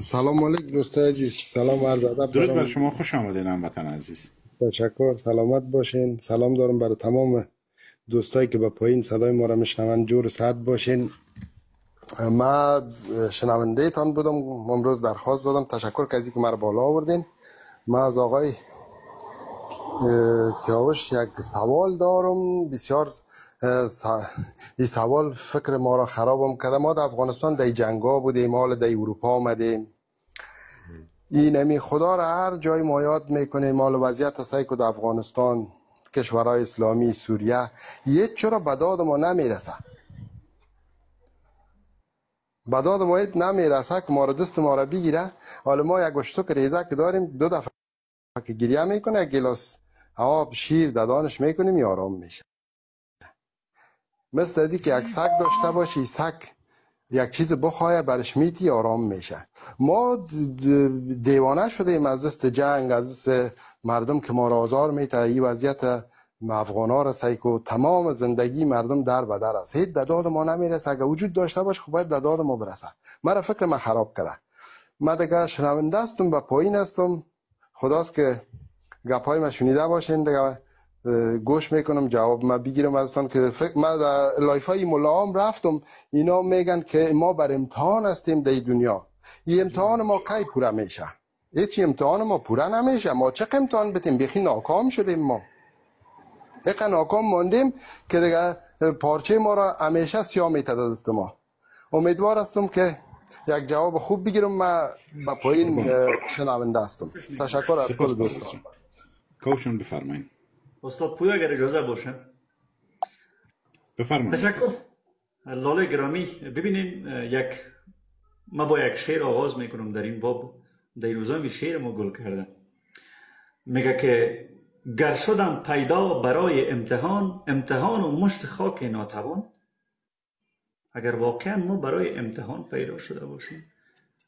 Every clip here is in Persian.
سلام علیکم دوستای عزیز، سلام عرض ادب. درود بر شما، خوش آمدین هموطن عزیز. تشکر، سلامت باشین. سلام دارم برای تمام دوستایی که به پایین صدای ما را میشنوند، جور صحت باشین. ما شنونده تان بودم، امروز درخواست دادم. تشکر که از اینکه مرا بالا آوردین. ما از آقای کیاوش یک سوال دارم، بسیار این سوال فکر ما را خرابم کرده. ما در افغانستان در جنگا بودیم، حال در اروپا آمدیم. این امی خدا را هر جای ما یاد میکنیم. مال وضعیت سایکو در افغانستان، کشورهای اسلامی، سوریه، یه چرا به داد ما نمیرسه؟ به داد ما نمیرسه که ما را دست ما را بگیره. حالا ما یک اشتک ریزه که داریم، دو دفعه که گریه میکنه، یک گلاس آب شیر دادانش میکنیم یا آرام میشه. مثل از که یک سگ داشته باشی، سگ یک چیز بخواه برش میتی آرام میشه. ما دیوانه شدیم از دست جنگ، از دست مردم که ما را آزار میته. این وضعیت افغان ها را سیکو تمام زندگی مردم در به در است. هیچ داد ما نمیرسه. اگه وجود داشته باشه خب باید داد ما برسه. مرا فکر من خراب کرده. من دیگه شنونده هستم، به پایین هستم. خداست که گپای ما شنیده باشین دیگه، گوش میکنم جواب ما بگیرم ازتان. که فکر ما در live های ملاام رفتم، اینا میگن که ما بر امتحان هستیم در دنیا. این امتحان ما کی پوره میشه؟ هیچ امتحان ما پوره نمیشه. ما چه امتحان بتیم؟ بخی ناکام شدیم. ما یک ناکام ماندیم که دیگه پارچه ما را همیشه سیاه میتد از ما. امیدوار هستم که یک جواب خوب بگیرم. من به پایین شنونده هستم. تشکر از کل دوستان. کوشن بفرمایید. استاد پویا اگر اجازه باشه بفرمایید. تشکر لاله گرامی. ببینین، یک ما با یک شعر آغاز میکنم در این باب. در روزا شعر ما گل کرده، میگه که گر شدم پیدا برای امتحان، امتحان و مشت خاک ناتوان. اگر واقعا ما برای امتحان پیدا شده باشیم،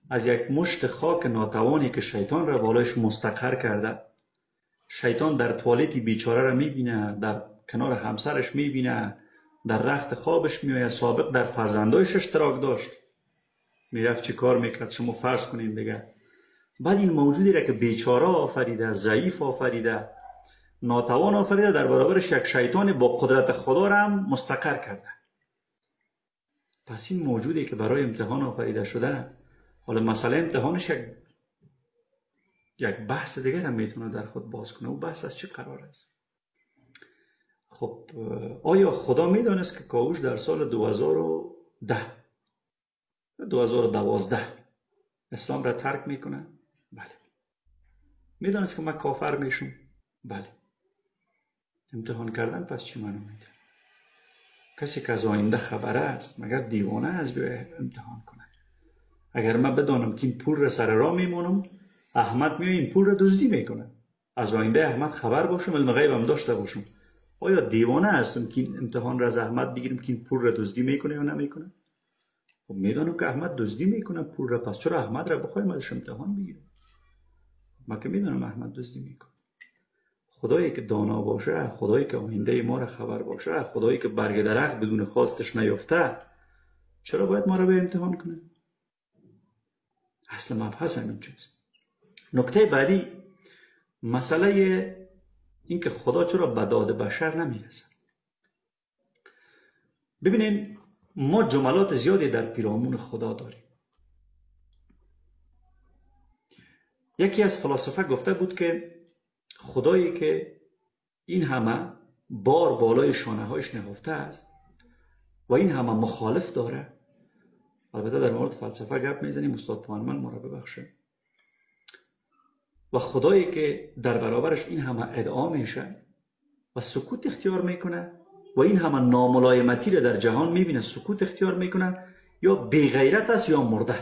از یک مشت خاک ناتوانی که شیطان را بالایش مستقر کرده، شیطان در توالتی بیچاره را میبینه، در کنار همسرش میبینه، در رخت خوابش میآید، سابق در فرزندایش اشتراک داشت، میرفت چی کار میکرد شما فرض کنین دیگه. بعد این موجودی را که بیچاره آفریده، ضعیف آفریده، ناتوان آفریده، در برابرش یک شیطان با قدرت خدا را هم مستقر کرده. پس این موجودی که برای امتحان آفریده شده، حالا مسئله امتحانش یک بحث دیگر هم میتونه در خود باز کنه. او بحث از چه قرار است؟ خب آیا خدا میدانست که کاوش در سال 2010 2012 اسلام را ترک میکنه؟ بله. میدانست که من کافر میشم؟ بله. امتحان کردن پس چی منو میده؟ کسی که از آینده خبره است مگر دیوانه است بیای امتحان کنه؟ اگر من بدانم که این پول را سر راه میمونم، احمد میای این پول را دزدی میکنه، از آینده احمد خبر باشم، علم غیبم داشته باشم، آیا دیوانه هستم که این امتحان را از احمد بگیرم که این پول را دزدی میکنه یا نمیکنه؟ خب میدانم که احمد دزدی میکنه پول را، پس چرا احمد را بخوایم ازش امتحان بگیرم؟ من که میدانم احمد دزدی میکنه. خدایی که دانا باشه، خدایی که آینده ما را خبر باشه، خدایی که برگ درخت بدون خواستش نیفته، چرا باید ما را به امتحان کنه؟ اصل مبحث همین چیز. نکته بعدی مسئله این که خدا چرا به داد بشر نمیرسه. ببینین ما جملات زیادی در پیرامون خدا داریم. یکی از فلاسفه گفته بود که خدایی که این همه بار بالای شانه هایش نهفته است و این همه مخالف داره، البته در مورد فلسفه گپ میزنیم، استاد پوانمل ما را ببخشه، و خدایی که در برابرش این همه ادعا میشه و سکوت اختیار میکنه و این همه ناملایمتی را در جهان میبینه، سکوت اختیار میکنه، یا بیغیرت است یا مرده،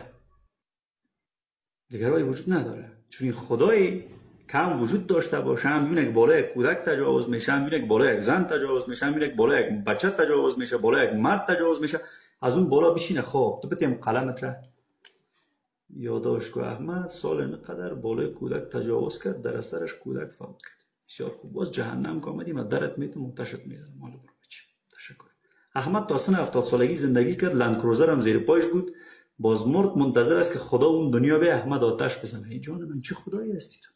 دیگر راهی وجود نداره. چون این خدایی کم وجود داشته باشه، هم میبینه که بالای یک کودک تجاوز میشه، هم میبینه که بالای یک زن تجاوز میشه، هم میبینه که بالای یک بچه تجاوز میشه، بالای یک مرد تجاوز میشه، از اون بالا بشینه. خب تو بتیم قلمت را یادداشت کو احمد سال اینقدر بالای کودک تجاوز کرد، در اثرش کودک فوت کرد. بسیار خوب، باز جهنم که آمدیم از درت میتم آتشت میزنم. حالا برو بچه. تشکر. احمد تا سن 70 سالگی زندگی کرد، لند کروزر هم زیر پایش بود، باز مرد منتظر است که خدا اون دنیا به احمد آتش بزنه. ای جان من، چه خدایی هستی تو؟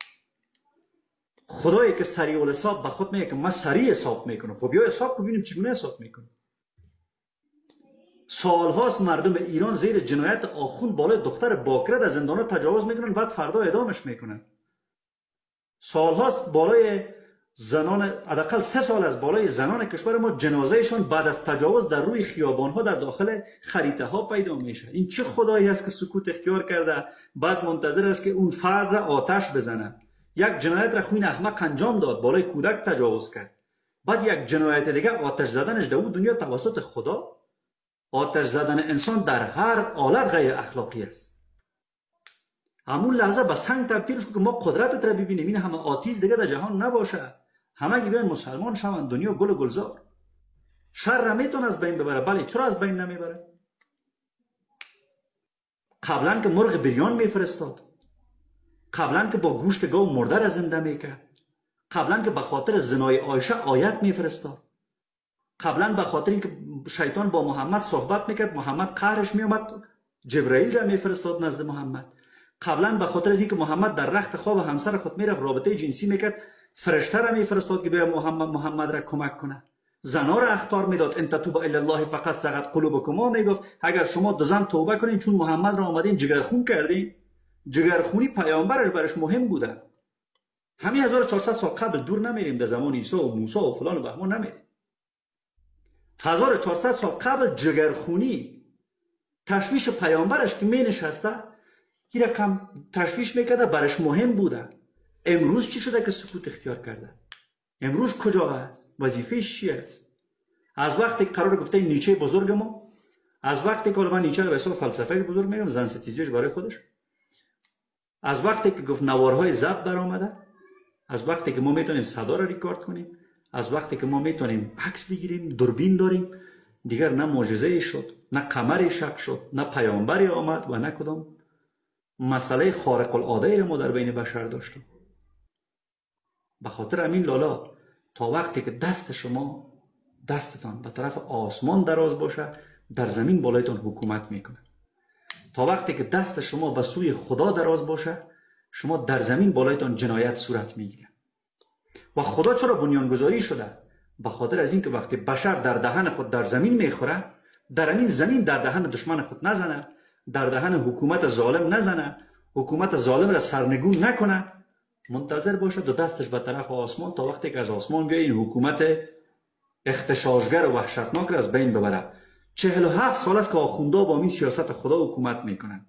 خدایی که سریع الحساب به خود میگه که من سریع حساب میکنم. خب یا حساب ببینیم چگونه حساب میکنم. سالهاست مردم ایران زیر جنایت آخوند بالای دختر باکره در زندان‌ها تجاوز میکنن، بعد فردا اعدامش میکنن. سالهاست بالای زنان، حداقل 3 سال از بالای زنان کشور ما جنازهشان بعد از تجاوز در روی خیابانها در داخل خریطه ها پیدا میشه. این چه خدایی است که سکوت اختیار کرده، بعد منتظر است که اون فرد را آتش بزنه؟ یک جنایت را خوین احمق انجام داد، بالای کودک تجاوز کرد، بعد یک جنایت دیگه آتش زدنش در اون دنیا توسط خدا. آتش زدن انسان در هر حالت غیر اخلاقی است. همون لحظه به سنگ تبدیلش که ما قدرتت را ببینیم، این همه آتیز دیگه در جهان نباشه، همه بیان مسلمان شوند، دنیا گل و گلزار. شر را میتونه از بین ببره، بله چرا از بین نمیبره؟ قبلا که مرغ بریان میفرستاد، قبلا که با گوشت گاو مرده را زنده میکرد، قبلا که به خاطر زنای عایشه آیت میفرستاد، قبلا به خاطر اینکه شیطان با محمد صحبت میکرد محمد قهرش میومد جبرئیل را میفرستاد نزد محمد، قبلا به خاطر از اینکه محمد در رخت خواب همسر خود میرفت رابطه جنسی میکرد فرشته را میفرستاد که بیا محمد را کمک کنه، زنا را اخطار میداد، ان تتوبا الی الله فقد صغت قلوبکما میگفت اگر شما دو زن توبه کنین چون محمد را آمدین جگرخون کردین. جگرخونی پیامبرش برش مهم بوده. همین 1400 سال قبل دور نمیریم، در زمان عیسی و موسی و فلان و بهمان نمیریم. 1400 سال قبل جگرخونی تشویش پیامبرش که می نشسته این رقم تشویش میکرده، برش مهم بوده. امروز چی شده که سکوت اختیار کرده؟ امروز کجا هست؟ وظیفه‌اش چی است؟ از وقتی که قرار گفته نیچه بزرگ ما، از وقتی که من نیچه رو به حساب فلسفه بزرگ میگم، زن ستیزیش برای خودش، از وقتی که گفت نوارهای ضبط برآمده، از وقتی که ما میتونیم صدا رو ریکارد کنیم، از وقتی که ما میتونیم عکس بگیریم، دوربین داریم، دیگر نه معجزه شد، نه قمری شق شد، نه پیامبری آمد و نه کدام مسئله خارق العاده ای ما در بین بشر داشتیم. به خاطر همین لالا تا وقتی که دست شما، دستتان به طرف آسمان دراز باشه، در زمین بالایتان حکومت میکنه. تا وقتی که دست شما به سوی خدا دراز باشه، شما در زمین بالایتان جنایت صورت میگیره. و خدا چرا بنیانگذاری شده؟ به خاطر از اینکه وقتی بشر در دهن خود در زمین میخوره، در این زمین در دهن دشمن خود نزنه، در دهن حکومت ظالم نزنه، حکومت ظالم را سرنگون نکنه، منتظر باشه دو دستش به طرف آسمان تا وقتی که از آسمان بیاید این حکومت اختشاشگر و وحشتناک را از بین ببره. 47 سال است که آخوندا با این سیاست خدا حکومت میکنن.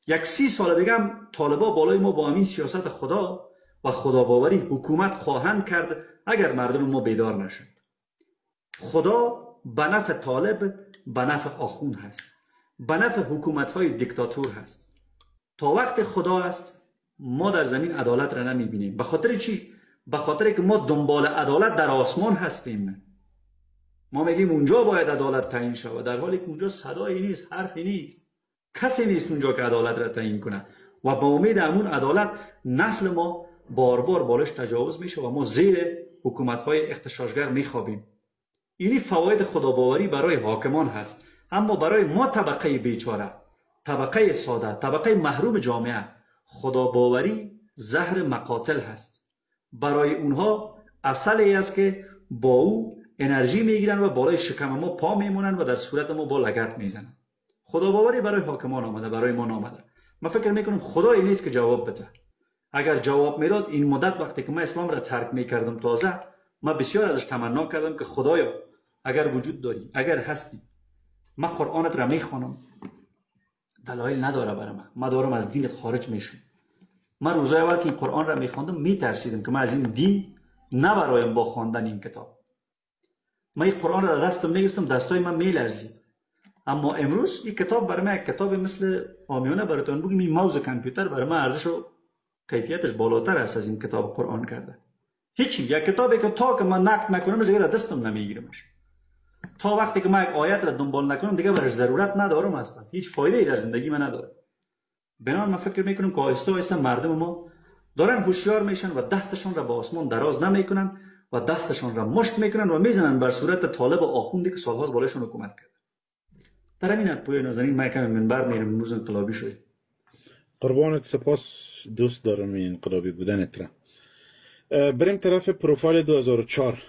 یک 30 سال دیگه هم طالبا بالای ما با این سیاست خدا و خداباوری حکومت خواهند کرد اگر مردم ما بیدار نشند. خدا به نفع طالب، به نفع آخوند هست، به نفع حکومت‌های دیکتاتور هست. تا وقت خدا است ما در زمین عدالت را نمیبینیم. به خاطر چی؟ به خاطر که ما دنبال عدالت در آسمان هستیم. ما میگیم اونجا باید عدالت تعیین شود، در حالی که اونجا صدایی نیست، حرفی نیست، کسی نیست اونجا که عدالت را تعیین کنه. و با امید همون عدالت نسل ما بار بار بالش تجاوز میشه و ما زیر حکومت‌های اغتشاشگر میخوابیم. اینی فواید خداباوری برای حاکمان هست، اما برای ما طبقه بیچاره، طبقه ساده، طبقه محروم جامعه، خداباوری زهر مقاتل هست. برای اونها اصلی است که با او انرژی میگیرن و بالای شکم ما پا میمونن و در صورت ما با لگد میزنن. خداباوری برای حاکمان آمده، برای ما نامده. من فکر میکنم خدایی نیست که جواب بده. اگر جواب میداد این مدت وقتی که من اسلام را ترک میکردم تازه، من بسیار ازش تمنا کردم که خدایا اگر وجود داری، اگر هستی، من قرآنت را میخوانم، دلایل نداره برای من، من دارم از دینت خارج میشم. من روزای اول که این قرآن را میخواندم میترسیدم که من از این دین نبرایم با خواندن این کتاب. من این قرآن را در دستم میگرفتم، دستای من میلرزید. اما امروز این کتاب برای من یک کتاب مثل عامیانه براتون بگم، این ماوس کامپیوتر برای من ارزش و کیفیتش بالاتر است از این کتاب قرآن کرده. هیچی، یک کتابی که تا که من نقد نکنم دیگه در دستم نمیگیرمش. تا وقتی که من یک آیت را دنبال نکنم دیگه برش ضرورت ندارم اصلا، هیچ فایده ای در زندگی من نداره. بنابراین من فکر میکنم که آهسته آهسته مردم ما دارن هوشیار میشن و دستشون را به آسمان دراز نمیکنن و دستشون را مشت میکنن و میزنن بر صورت طالب آخوندی که سالهاست بالایشون حکومت کرده. در همین پوی نازنین من کم منبر میرم، امروز انقلابی شد. قربانت، سپاس، دوست دارم این انقلابی بودنت را. بریم طرف پروفایل 2004.